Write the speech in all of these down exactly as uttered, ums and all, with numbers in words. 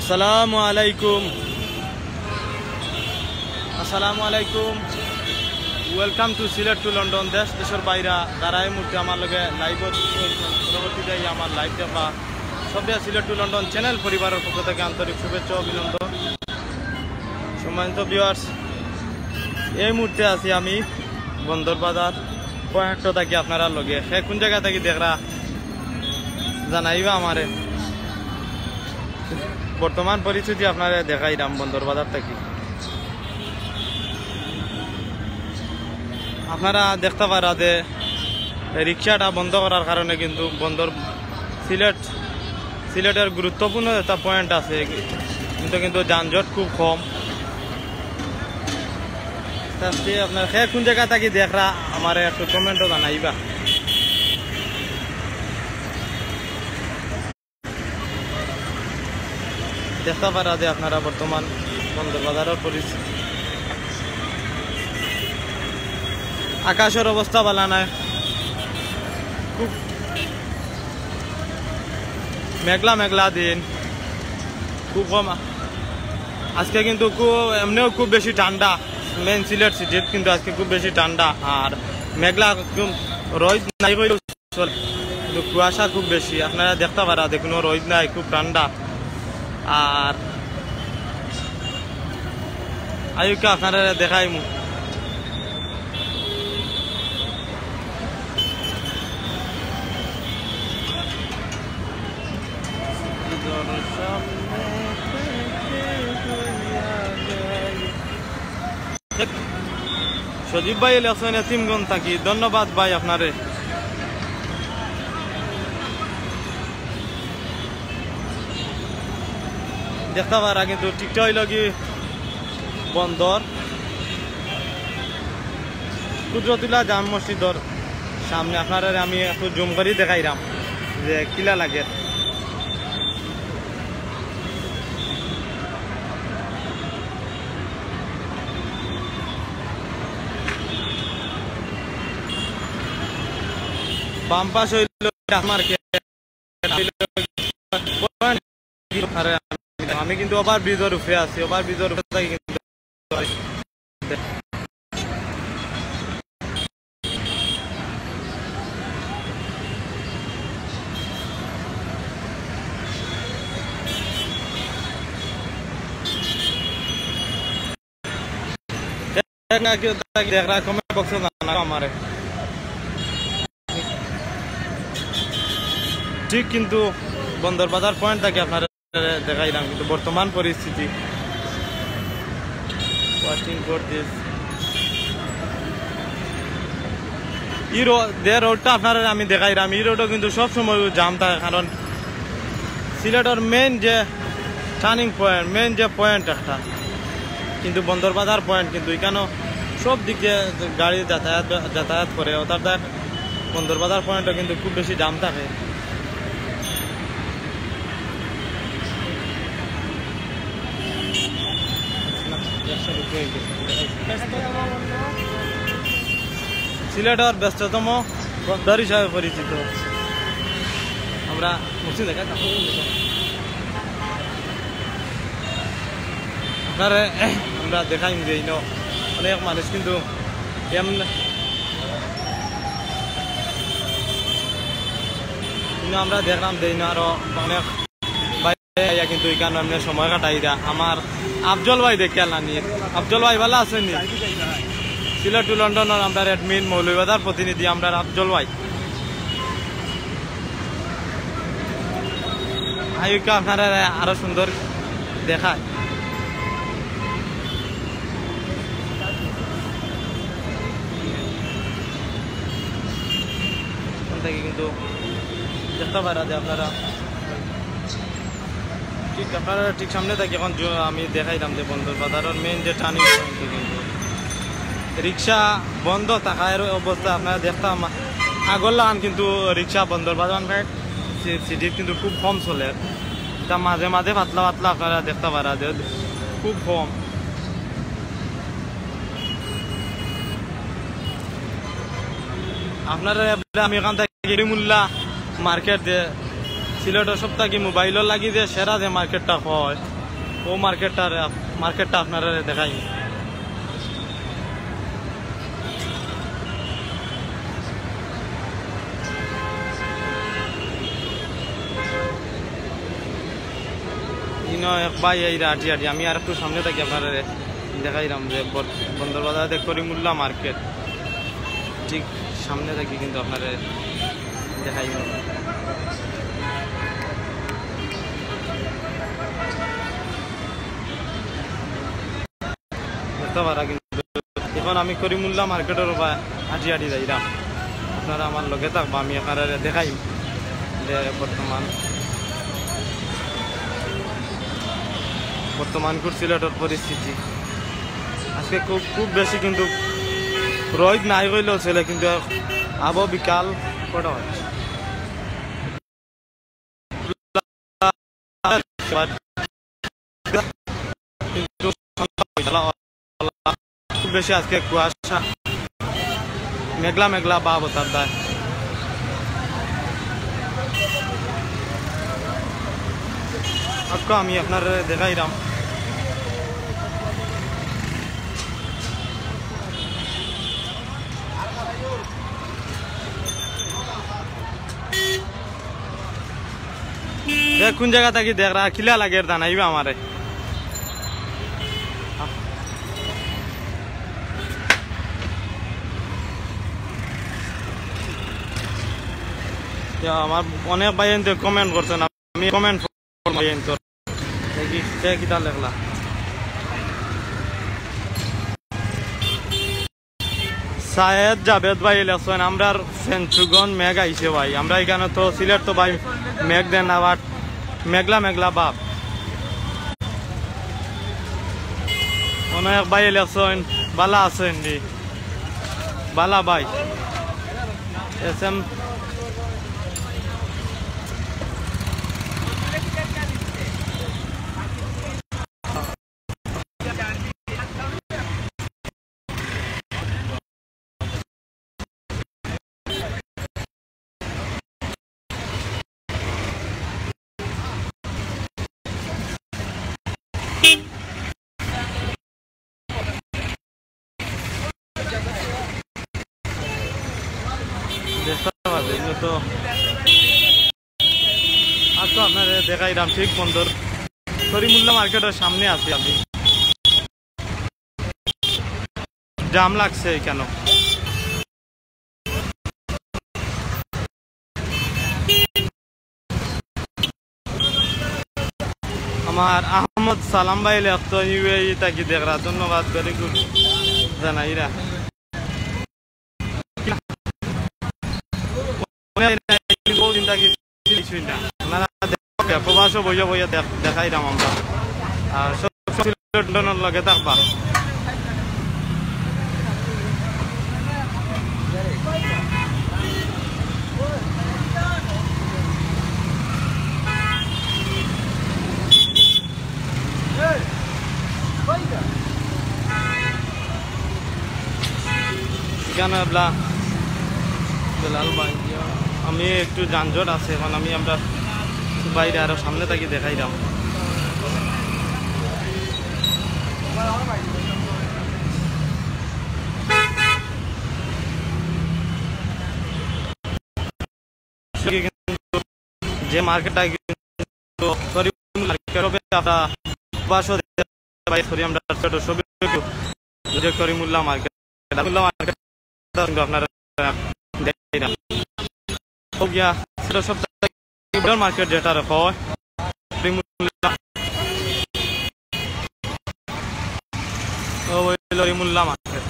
আসসালামু আলাইকুম। আসসালামু আলাইকুম। Welcome to Sylhet to London. দেশ দেশর বাইরা যারা এই মুহূর্তে আমার লগে লাইভো, পরবর্তীতে আইয়া আমার লাইভ দেখবা, সবে সিলেট to লন্ডন চ্যানেল পরিবারর পক্ষ থাকি আন্তরিক শুভেচ্ছা ও অভিনন্দন। সম্মানিত ভিউয়ার্স, এই মুহূর্তে আছি আমি বন্দর বাজার পয়েন্ট থাকি। আপনারার লগে কে কোন জাগা থাকি দেখরা জানাইবা আমারে। বর্তমান পরিস্থিতি আপনারে দেখাইরাম বন্দর বাজার থাকি। আপনারা দেখতা পাররা যে রিক্সাটা বন্ধ করার কারণে কিন্তু বন্দর সিলেট, সিলেটের গুরুত্বপূর্ণ একটা পয়েন্ট আছে, কিন্তু, কিন্তু যানজট খুব কম। আস্তে আস্তে আপনারা কে কোন জাগা থাকি দেখরা আমারে একটু কমেন্টো জানাইবা। দেখতা পাররা যে আপনারা বর্তমান বন্দর বাজারর পরিস্থিতি। আকাশর অবস্থা ভালা নায়, খুব মেঘলা মেঘলা দিন, খুব কম। আজকে কিন্তু খুব, এমনেও খুব বেশি ঠান্ডা, মেইন সিলেট সিটিত কিন্তু আজকে খুব বেশি ঠান্ডা। আর মেঘলা একদম রইদ নাই কইলেও চলে, কিন্তু কুয়াশা খুব বেশি। আপনারা দেখতা পাররা যে কুনু রইদ নাই, খুব ঠান্ডা। আর আইউক্কা আপনারা দেখাইমু। সজীব ভাই লেখছইন এতিমগঞ্জ থাকি, ধন্যবাদ ভাই আপনারে। দেখতা পাররা কিন্তু ঠিকটা অইলো কি বন্দর কুদরতুল্লাহ জামে মসজিদর সামনে। আপনারারে আমি একটু জুম করি দেখাইরাম যে কিলা লাগে। বাম পাশ অইলো মার্কেট। আরে, আমি কিন্তু ওভার ব্রিজর উপরে আছি, ওভার ব্রিজর উপরে থাকি কিন্তু। দেখরা কমেন্ট বক্সো জানাও আমারে। ঠিক কিন্তু বন্দর বাজার পয়েন্ট থাকি আপনারে দেখাইরাম কিন্তু বর্তমান পরিস্থিতি। Watching for this. ই রো-, যে রোডটা আপনারে আমি দেখাইরাম, ই রোডও কিন্তু সব সময় জাম থাকে, কারণ সিলেটর মেইন যে টার্নিং পয়েন্ট, মেইন যে পয়েন্ট একটা, কিন্তু বন্দর বাজার পয়েন্ট, কিন্তু ইখানো সব দিক দিয়ে গাড়ি যাতায়াত, যাতায়াত করে। অর্থাৎ বন্দর বাজার পয়েন্টও কিন্তু খুব বেশি জাম থাকে। সিলেটর ব্যস্ততম বন্দর হিসাবে পরিচিত। আমরা মুসলিম দেখা আপনারে আমরা দেখাইমু যে ইনো অনেক মানুষ কিন্তু এমনে, কিন্তু আমরা দেখলাম যে ইনো আরো অনেক বাইরে আইয়া কিন্তু এখানে এমনি সময় কাটাইরা। আমার আফজল ভাই দেখি আল্লাহ নিয়ে, আফজল ভাই ভালা আছইন নি? সিলেট to লন্ডনর আমরার অ্যাডমিন মৌলভীবাজার প্রতিনিধি আমরার আফজল ভাই। আইউক্কা আপনারা আরো সুন্দর দেখায়। এখান থেকে কিন্তু দেখতে পারা যায় আপনারা। ঠিক আপনারা ঠিক সামনে থাকি এখন জ-, আমি দেখাইলাম যে বন্দর বাজারর মেইন যে টার্নিং পয়েন্ট কিন্তু রিক্সা বন্ধ থাকার অবস্থা আপনারা দেখতাম। আগর লাখান কিন্তু রিক্সা বন্দর বাজার সি-, সিটিত কিন্তু খুব কম চলে। তা মাঝে মাঝে পাতলা পাতলা আপনারা দেখতে পারা যে খুব কম। আপনারা আমি এখান থেকে গেরিমুল্লা মার্কেট যে সিলেটর সব থাকি মোবাইলর লাগি যে সেরা যে মার্কেটটা হয়, ও মার্কেটটা, মার্কেটটা আপনারারে দেখাই। ইনো এক ভাই এই আটি আটি, আমি আর একটু সামনে থাকি আপনারারে দেখাইরাম যে বর-, বন্দর বাজার দে করিমুল্লা মার্কেট, ঠিক সামনে থাকি কিন্তু আপনারারে দেখাইমু। দেখতা পারা কিন্তু এখন আমি করিমুল্লা মার্কেটর উপরে আটি আটি যাইরাম। আপনারা আমার লগে থাকবা, আমি আপনারারে দেখাইমু যে বর্তমান, বর্তমান কুর সিলেটর পরিস্থিতি। আজকে খুব, খুব বেশি কিন্তু রইদ নাই কইলেও চলে, কিন্তু আবো বিকাল কটা বাজে। কিন্তু খুব বেশি আজকে কুয়াশা, মেঘলা মেঘলা ভাব অতার দায়। আজকে আমি আপনারারে দেখাইরাম। এ কোন জাগা থাকি দেখরা, কিলা লাগের জানাইবা আমারে। ইয়া, আমার অনেক ভাইয়াইন্তে comment করছইন, আমি comment করমু ভাইয়াইন্তর। দেখি, কে কিতা লেখলা। সায়েদ জাবেদ ভাই লেখছইন, আমরার ফেঞ্চুগঞ্জ মেঘ আইছে ভাই। আমরা ইখানো তো, সিলেট তো ভাই মেঘ দেয় না, but মেঘলা মেঘলা ভাব। অনো এক ভাই লেখছইন, বালা আছইন নি? বালা ভাই। এস এম দেখতে পাচ্ছেন, এগুলো তো আজ তো আপনারে দেখাইলাম ঠিক বন্দর করিমুল্লা মার্কেটর সামনে আছি আমি। জাম লাগছে কেন? আমার আহমদ সালাম ভাই লেখতো ইউএই থাকি দেখরা, ধন্যবাদ, very good জানাইরা। ওনারা দেখো, প্রবাসও বইয়া বইয়া দেখ-, দেখাইলাম আমরা। আর সব, সব লন্ডনের লগে থাকবা। এখানে এবলা বেলাল ভাই, আমি একটু যানজট আছে এখন, আমি আমরা বাইরে আরো সামনে থাকি দেখাইলাম। যে মার্কেটটা কিন্তু সরি মার্কেট হবে, আমরা বাসও দেখতে পাই, সরি আমরা ছোট ছবি যে করিমুল্লা মার্কেট, করিমুল্লা মার্কেট কিন্তু আপনারা দেখেন না। তো গিয়া সেটা সব মার্কেট যেটা রাখো করিমুল্লা, ও ওই করিমুল্লা মার্কেট।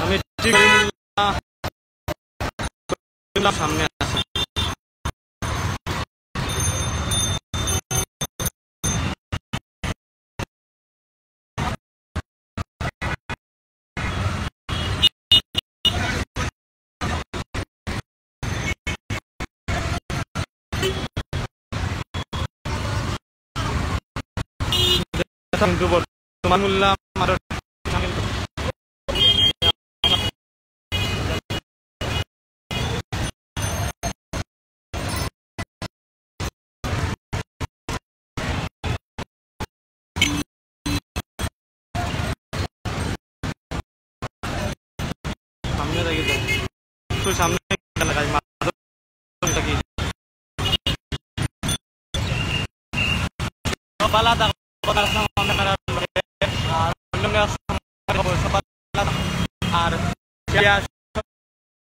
আমি ঠিক সামনে আছি। কিন্তু বর্তমান মূল্য আমার সামনে থাকি তো। একটু সামনে থাকি। বালা থাকো, কথা শুনলাম না।